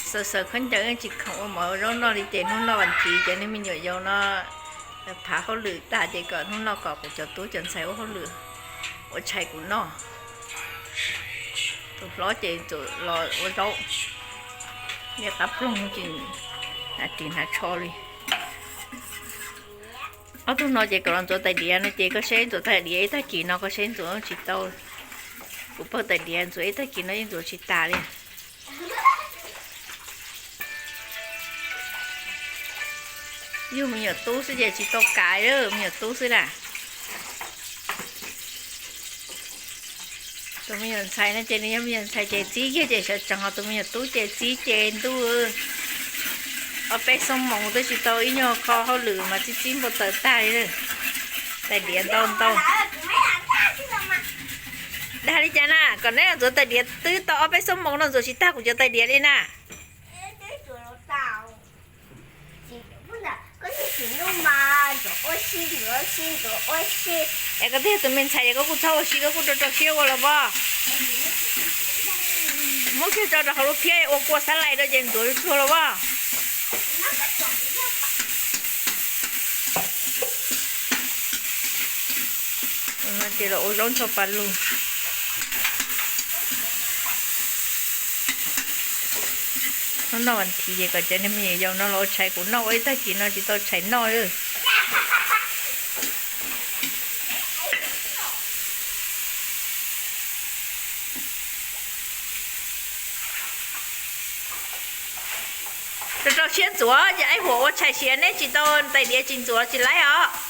Xaws xaws khaub ncaws tsis khoom ua mov ua zaub noj li ces hnub noj vas thiv ces nej me nyuam yaus no phav hauj lwm tag ces kom hnub no kom kuv cov tub cov ntxhais ua hauj lwm, ua tshais kuv noj. Tus hlob ces txawm los ua zaub, niaj qab ploog ces hnav ris hnav tsho li. Ob tug no ces kom los ntxuav tais diav no ces koj saib ntxuav tais diav ib tag kis no koj saib ntxuav tsis tau. Kuv pawg tais diav ntxuav ib tag kis no yeej ntxuav tsis tas li. Yug me nyuam tub xwb ces tsis tau kav, me nyuam tub xwb na. Tus me nyuam ntxhais no ces nws yog me nyuam ntxhais ces txib kiag ces sawv tsees, ho tus me nyuam tub ces txib ces ntuj, ob peb xuab moos twb tsis tau ib nyuag qho hauj lwm mas txib txib npau taws tag li. Tais diav ntau ntau. Dag li cas na, kom neb ntxuav tais diav twb tau ob peb xuab moos no ntxuav tsis tag kuv cov tais diav li na. Es koj twb yog tus me ntxhais es koj kuj txhob ua si, koj kuj rau rau siab ua los pom. Muab kiag tso rau hauv lub phiab ua kua xab lais rau ces ntxuav tsuag los pom. Ces los ua zaub ntxhua pas lug. Hnub no vas thiv ces kom cov niag me nyuam yaus no los ua tshais kuv noj, ua ib tag kis no tsis tau tshais noj li. Rau rau siab ntxuav ces ib huam ua tshais siav neb tsis tau tais diav tsis ntxuav tsis laib os.